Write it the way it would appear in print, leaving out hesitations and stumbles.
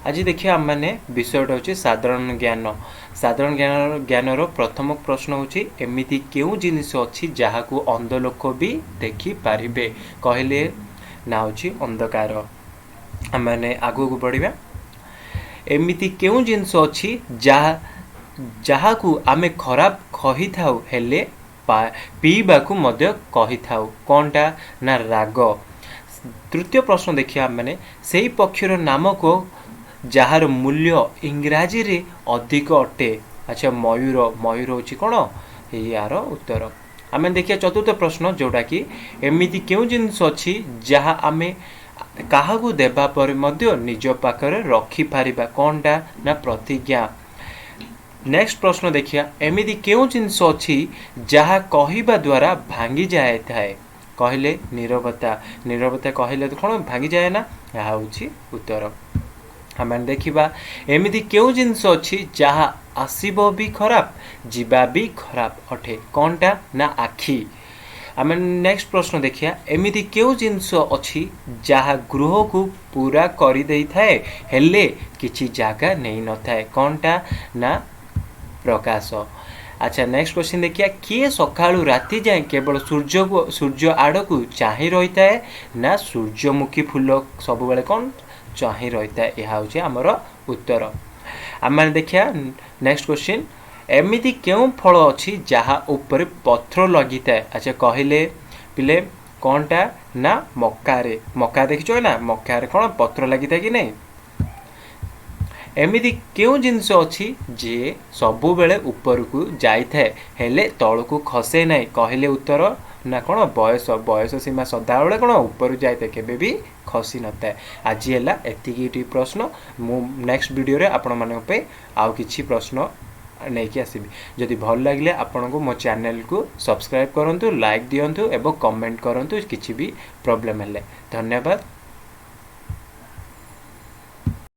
ଆଜି ଦେଖିବା ଆମେମାନେ ବିଷୟଟା ହେଉଛି ସାଧାରଣ ଜ୍ଞାନ। ସାଧାରଣ ଜ୍ଞାନର ପ୍ରଥମ ପ୍ରଶ୍ନ ହେଉଛି, ଏମିତି କେଉଁ ଜିନିଷ ଅଛି ଯାହାକୁ ଅନ୍ଧ ଲୋକ ବି ଦେଖିପାରିବେ? କହିଲେ ନା ହେଉଛି ଅନ୍ଧକାର। ଆମେମାନେ ଆଗକୁ ବଢ଼ିବା। ଏମିତି କେଉଁ ଜିନିଷ ଅଛି ଯାହାକୁ ଆମେ ଖରାପ କହିଥାଉ, ହେଲେ ପିଇବାକୁ ମଧ୍ୟ କହିଥାଉ? କ'ଣଟା ନା ରାଗ। ତୃତୀୟ ପ୍ରଶ୍ନ ଦେଖିବା ଆମେମାନେ, ସେଇ ପକ୍ଷୀର ନାମକୁ ଯାହାର ମୂଲ୍ୟ ଇଂରାଜୀରେ ଅଧିକ ଅଟେ? ଆଚ୍ଛା, ମୟୂର। ମୟୂର ହେଉଛି କ'ଣ ଏହାର ଉତ୍ତର। ଆମେ ଦେଖିବା ଚତୁର୍ଥ ପ୍ରଶ୍ନ, ଯେଉଁଟାକି ଏମିତି କେଉଁ ଜିନିଷ ଅଛି ଯାହା ଆମେ କାହାକୁ ଦେବା ପରେ ମଧ୍ୟ ନିଜ ପାଖରେ ରଖିପାରିବା? କ'ଣଟା ନା ପ୍ରତିଜ୍ଞା। ନେକ୍ସଟ ପ୍ରଶ୍ନ ଦେଖିବା, ଏମିତି କେଉଁ ଜିନିଷ ଅଛି ଯାହା କହିବା ଦ୍ୱାରା ଭାଙ୍ଗି ଯାଇଥାଏ? କହିଲେ ନିରବତା। ନିରବତା କହିଲେ ତ କ'ଣ ଭାଙ୍ଗିଯାଏ ନା, ଏହା ହେଉଛି ଉତ୍ତର। ଆମେ ଦେଖିବା, ଏମିତି କେଉଁ ଜିନିଷ ଅଛି ଯାହା ଆସିବ ବି ଖରାପ, ଯିବା ବି ଖରାପ ଅଟେ? କ'ଣଟା ନା ଆଖି। ଆମେ ନେକ୍ସଟ ପ୍ରଶ୍ନ ଦେଖିବା, ଏମିତି କେଉଁ ଜିନିଷ ଅଛି ଯାହା ଗୃହକୁ ପୁରା କରିଦେଇଥାଏ, ହେଲେ କିଛି ଜାଗା ନେଇନଥାଏ? କ'ଣଟା ନା ପ୍ରକାଶ। ଆଚ୍ଛା, ନେକ୍ସଟ କ୍ୱେଶ୍ଚିନ୍ ଦେଖିବା, କିଏ ସକାଳୁ ରାତି ଯାଏଁ କେବଳ ସୂର୍ଯ୍ୟକୁ ସୂର୍ଯ୍ୟ ଆଡ଼କୁ ଚାହିଁ ରହିଥାଏ? ନା ସୂର୍ଯ୍ୟମୁଖୀ ଫୁଲ ସବୁବେଳେ କ'ଣ ଚାହିଁ ରହିଥାଏ। ଏହା ହେଉଛି ଆମର ଉତ୍ତର। ଆମେମାନେ ଦେଖିବା ନେକ୍ସଟ କ୍ୱେଶ୍ଚିନ୍, ଏମିତି କେଉଁ ଫଳ ଅଛି ଯାହା ଉପରେ ପଥର ଲାଗିଥାଏ? ଆଚ୍ଛା, କହିଲେ ପିଲେ କ'ଣଟା ନା ମକାରେ। ମକା ଦେଖିଛ ନା, ମକାରେ କ'ଣ ପତ୍ର ଲାଗିଥାଏ କି ନାହିଁ? ଏମିତି କେଉଁ ଜିନିଷ ଅଛି ଯିଏ ସବୁବେଳେ ଉପରକୁ ଯାଇଥାଏ, ହେଲେ ତଳକୁ ଖସେ ନାହିଁ? କହିଲେ ଉତ୍ତର ନା କ'ଣ ବୟସ। ବୟସ ସୀମା ସଦାବେଳେ କ'ଣ ଉପରକୁ ଯାଇଥାଏ, କେବେ ବି ଖସି ନଥାଏ। ଆଜି ହେଲା ଏତିକିଟି ପ୍ରଶ୍ନ। ମୁଁ ନେକ୍ସଟ ଭିଡ଼ିଓରେ ଆପଣମାନଙ୍କ ପାଇଁ ଆଉ କିଛି ପ୍ରଶ୍ନ ନେଇକି ଆସିବି। ଯଦି ଭଲ ଲାଗିଲେ ଆପଣଙ୍କୁ ମୋ ଚ୍ୟାନେଲକୁ ସବସ୍କ୍ରାଇବ୍ କରନ୍ତୁ, ଲାଇକ୍ ଦିଅନ୍ତୁ ଏବଂ କମେଣ୍ଟ କରନ୍ତୁ କିଛି ବି ପ୍ରୋବ୍ଲେମ୍ ହେଲେ। ଧନ୍ୟବାଦ।